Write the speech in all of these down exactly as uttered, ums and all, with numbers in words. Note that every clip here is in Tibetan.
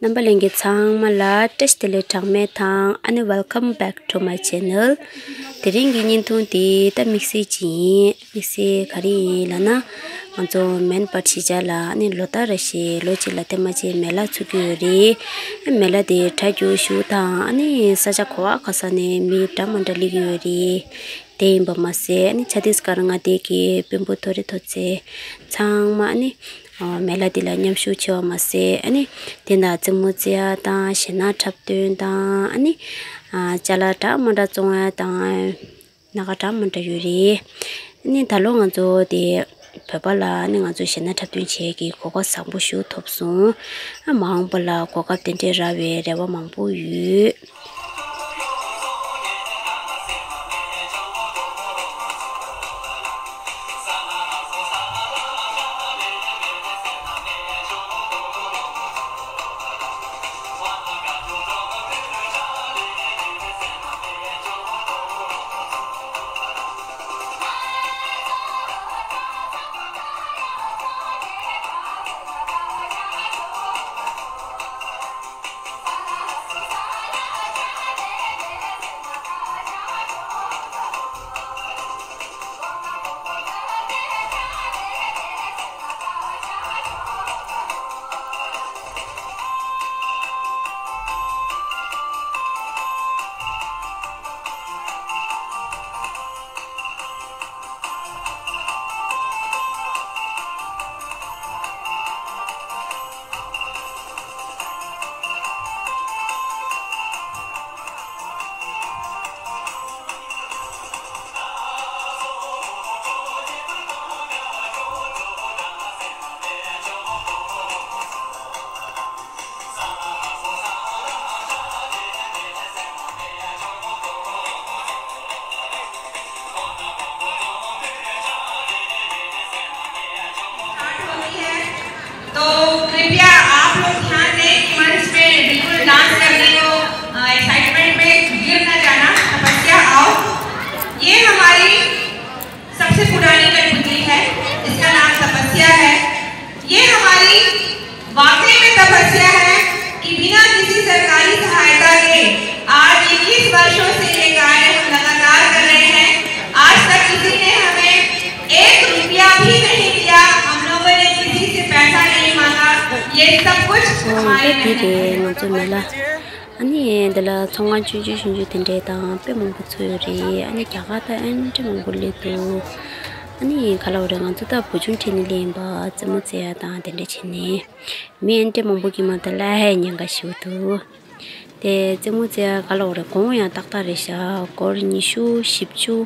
རྣམ་པ་ལྷན་རྒྱས་ཚང་མ་ལ་བཀྲ་ཤིས་བདེ་ལེགས་གྲངས་མེད་དང་། ཨ་ནི་welcome back to my channel། དེ་རིང་གི་བརྙན་ཐུང་འདི་ད་དམིགས་བསལ་ཅིག་ཡིན། དམིགས་བསལ་ག་རེ་ཡིན་ལབ་ན། ང་ཚོ་མེན་པར་གཞིས་ཆགས་ལ་ཨ་ནི་ལོ་ལྟར་རེ་བཞིན་ལོ་གཅིག་ལ་ཐེངས་མ་གཅིག་མེ་ལ་ཚུགས་ཀྱི་ཡོད་རེད། མེ་ལ་དེ་གྲ་རྒྱས་ཤོས་དང་། ཨ་ནི་ས་ཆ་ག་བ་ག་ས་ནས་མི་འདྲ་མི་འདྲ་སླེབས་ཀྱི་ཡོད་རེད། དེ་ཡིན་པ་མ་ཟད། ཨ་ནི་ཆ་ཏིས་ཀར་མངའ་སྡེ་གི་དཔོན་པོ་མཐོ་རིས་མཐོ་ཚད་ཚང་མ་ཨ་ནི་མེ་ལ་འདི་ལ་མཉམ་ཞུགས་བྱས་པ་མ་ཟད། ཨ་ནི་དེ་ན་རྩེད་མོ་རྩེ་ཡ་དང་། གཞས་སྣ་འཁྲབ་སྟོན་དང་། ཨ་ནི་ཅ་ལག་འདྲ་མི་འདྲ་བཙོང་ཡ་དང་། སྣ་ཁ་འདྲ་མི་འདྲ་ཡོད་རེད། ཨ་ནི་ད་ལོ་ང་ཚོ་དེ་བོད་པ་ལ་ཨ་ནི་ང་ཚོ་གཞས་སྣ་འཁྲབ་སྟོན་བྱེད་ཀྱི་གོ་སྐབས་བཟང་པོ་ཞིག་ཐོབ་སོང་། ཨ་མ་འོངས་པ་ལ་གོ་སྐབས་དེ་འདྲས་རག་པའི་རེ་བ་མང་པོ་ཡོད། तो कृपया आप लोग ध्यान दें कि मंच पे बिल्कुल डांस करने को, अ, एक्साइटमेंट में गिर ना जाना। तपस्या आओ। ये हमारी सबसे पुरानी कठपुतली है, इसका नाम तपस्या है। ये हमारी वाकई में तपस्या है कि बिना किसी सरकारी सहायता के आज इक्कीस वर्षों से ये कार्य हम लगातार कर रहे हैं। आज तक किसी ने हमें एक रुपया भी नहीं दिया, हम लोगों ने किसी से पैसा नहीं मांगा। ये सब कुछ हमारी मेहनत है। ཨ་ནི་འདི་ལ་ཚོང་ཁང་ཆུང་ཆུང་ཆུང་ཆུང་དེ་འདྲས་དང་དཔེ་མང་པོ་ཚོགས་ཡོད་རེད། ཨ་ནི་རྒྱ་གར་དང་ཨ་ནི་འདྲ་མང་པོ་སླེབས་འདུག་ཨ་ནི་ག་ལབ་དགོས་རེད། ང་ཚོ་ད་བུ་ཆུང་ཁྲིད་ནས་སླེབས་ཡིན་པ། རྩེད་མོ་རྩེ་ཡ་དང་དེ་འདྲས་བྱས་ནས་མི་ཨ་ནི་འདྲ་མང་པོ་ཀྱི་མ་ད་ལྷག་ཉེན་ཁ་ཞེ་པོ་འདུག་དེ་རྩེད་མོ་རྩེ་ཡ་ག་ལབ་དགོས་རེད། གོང་ཡང་ཏག་ཏག་རེད་ཤག་སྒོར་ཉི་ཤུ། བཞི་བཅུ།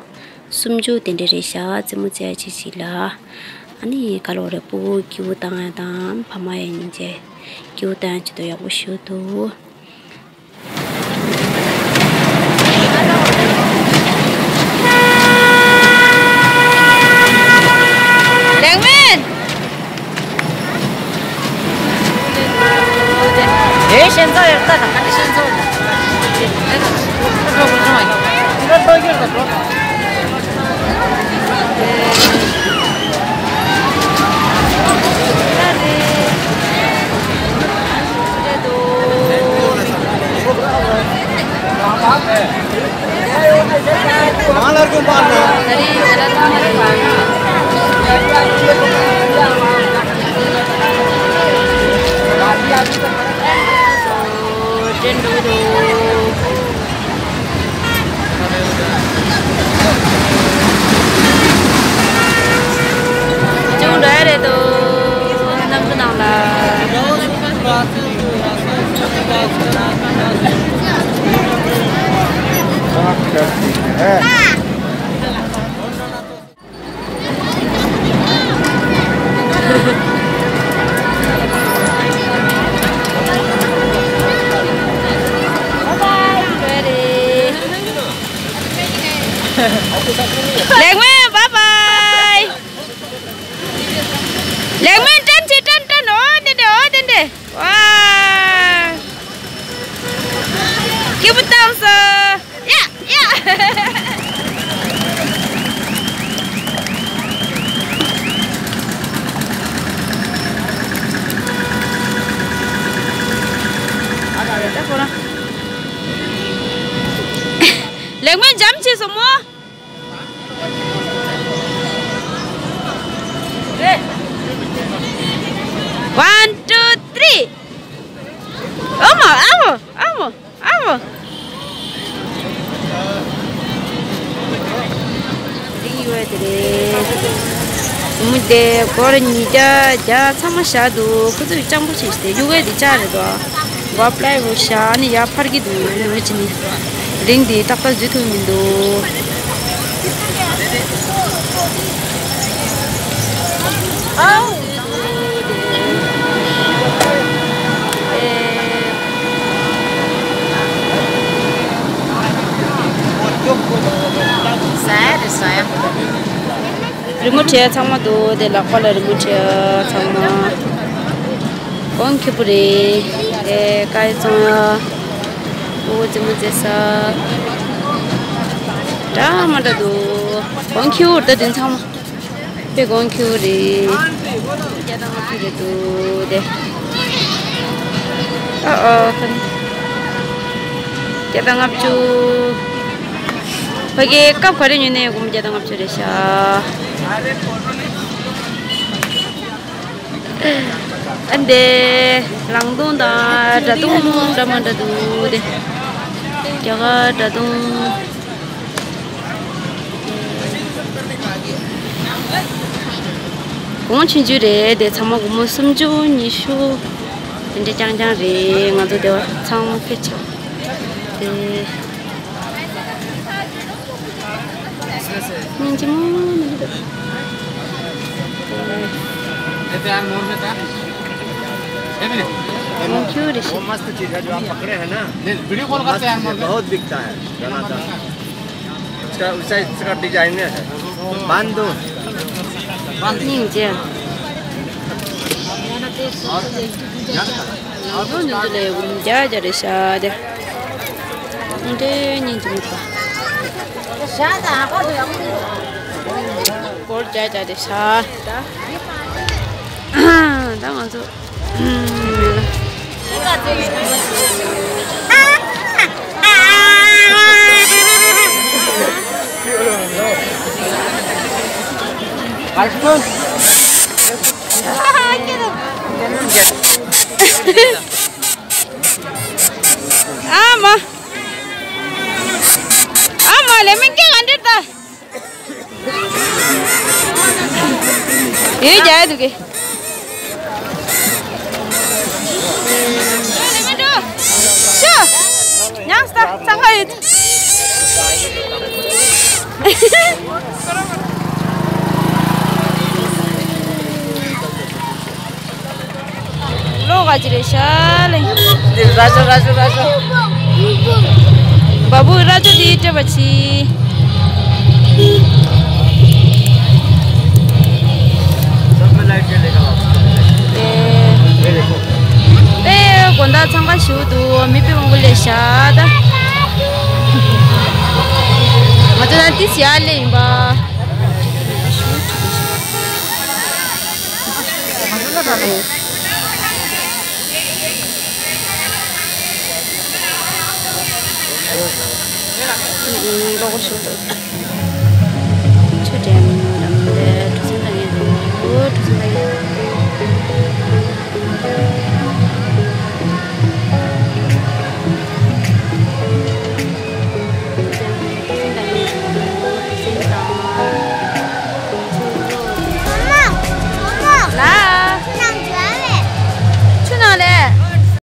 སུམ་ཅུ་དེ་འདྲས་རེད་ཤག་རྩེད་མོ་རྩེ་ཡ་གཅིག་གཅིག་ལ། ཨ་ནི་ག་ལབ་དགོས་རེད། སྤུ་གུ་སྐྱིད་པོ་བཏང་ཡ་དང་ཕ་མ་ཡ་སྙིང་རྗེ་སྐྱིད་པོ་བཏང་ཡ་ཆེད་དུ་ཡག་པོ་ཞེ་པོ་འདུག་ལེགས་མིན། དེའི་ཤན་ཚོགས་ཡོད་ད། ད་ག་ནས་ཤན་ཚོགས་ཡོད། འགྲོ་དགོས་རེད། ཅུང་འདྲ་རེད་དོ། གནམ་གྲུ་ནང་ལ། ལེགས་མོ། བཱའི་བཱའི། ལེགས་མོ། ཏན་ཏན་ཏན་ཏན། འོ་དེ་འདྲ། འོ་དེ་འདྲ། ཝ། སྐྱིད་པོ་བཏང་སོང་། ཡ་ཡ། དེ་སྔོན་འཇམ་བྱས་སོང་མོ། One, two, three. ཨ་མ། ཨ་མ། ཨ་མ། ཨ་མ། འདི་ཡོད་དེ་རེད། མུ་དེ་སྒོར་ཉིས་བརྒྱ་བརྒྱ་ཚང་མ་བཞག་འདུག་ཁོ་ཚོས་སྤྱང་པོ་བྱས་ཏེ་གཡུག་ཡས་དེ་ལྕགས་རེད་དོ། སྒོ་པླའི་བུ་བཞག་ནི་ཡར་འཕར་གྱི་འདུག་ངོ་ཅི་ནི། རིང་དེ་ཏག་ཏག་འཛུལ་ཐུབ་མི་འདུག་ཨའོ། ཟ་ཡ་རེད་ཟ་ཡ། རི་མོ་བྲིས་ཚང་མ་འདུག་དེ་ལག་པ་ལ་རི་མོ་བྲིས་ཚང་མ། གོང་ཁེ་པོ་རེད། དེ་ཀའི་ཙོང་ཡ། ཨོ་ཙི་མོ་ཙེ་ས། འདྲ་མ་འདྲ་འདུག་གོང་ཁེ་པོ་རེད་ད་དེ་ཚང་མ། དཔེ་གོང་ཁེ་པོ་རེད། བརྒྱ་དང་ལྔ་བཅུ་རེད་འདུག་དེ། ཨ་ཨ་ཁ་ནི། བརྒྱ་དང་ལྔ་བཅུ། ཕ་གིའི་སྐབས་ག་རེ་ཉོས་ནས་སྒོར་མོ་བརྒྱ་དང་ལྔ་བཅུ་རེད་ཤག་ཨ་འདས། ལང་སྟོང་དང་སྒྲ་སྟོང་འདྲ་མ་འདྲ་འདུག་དེ། རྒྱ་གར་སྒྲ་སྟོང་། གོང་ཆུང་ཆུང་རེད་དེ་ཚང་མ་སྒོར་མོ་སུམ་ཅུ་ཉི་ཤུ། དེ་འདྲ་རྐྱང་རྐྱང་རེད། ང་ཚོ་དེ་བ་ཚང་མ་ཕེབས་ཆོག་དེ། སྙིང་རྗེ་མོ་ནི་འདུག་ཁྱུ་རེ་ཞིག་མོ་མ་སྟེ་ཅི་ག་ཇོ་ཨ་པ་ཀ་རེ་ཧ་ན། ནི་བི་ཌིའོ་ཀོལ་ཀར་ཏེ་ཡ་མོ་མ་སྟེ་ཇི་བྷ་ཧུད་བིཀ་ཏ་ཧེ། ཇ་ན་ཏ། उसका, उसका, उसका डिजाइन है। बांधो। སྙིང་རྗེ། ང་ཚོ་ཉིན་དུ་ལས་འུམ་རྒྱ་རྒྱ་རེད་ཤག་དེ། འདྲེ་སྙིང་རྗེ་མི་ཁ། སྒོར་རྒྱ་རྒྱ་རེད་ཤག་ད་ང་ཚོ། ཨ་མ། ཨ་མ་ལེ་མིན་ཀྱང་ཨ་འདྲེ་ད། ཡོད་རྒྱ་ཡ་འདུག་གི། ཤོ། ཉག་སྟ་ཚང་ཁ་ཡོད། ལོ་ག་ཅི་རེད་ཤག་ལེ། འདི་ར་ཅོ་ར་ཅོ་ར་ཅོ། བ་བུ་ར་ཅོ་འདི་སྤྲད་པ་ཆི། དཔེ་དགོང་དག་འཚང་ཁ་ཞུ་འདུག་མི་དཔེ་མང་པོ་སླེབས་ཤག་ད། ང་ཚོ་ན་ཏིས་ཡར་སླེབས་ཡིན་པ། ལོག་ཞུ་འདུག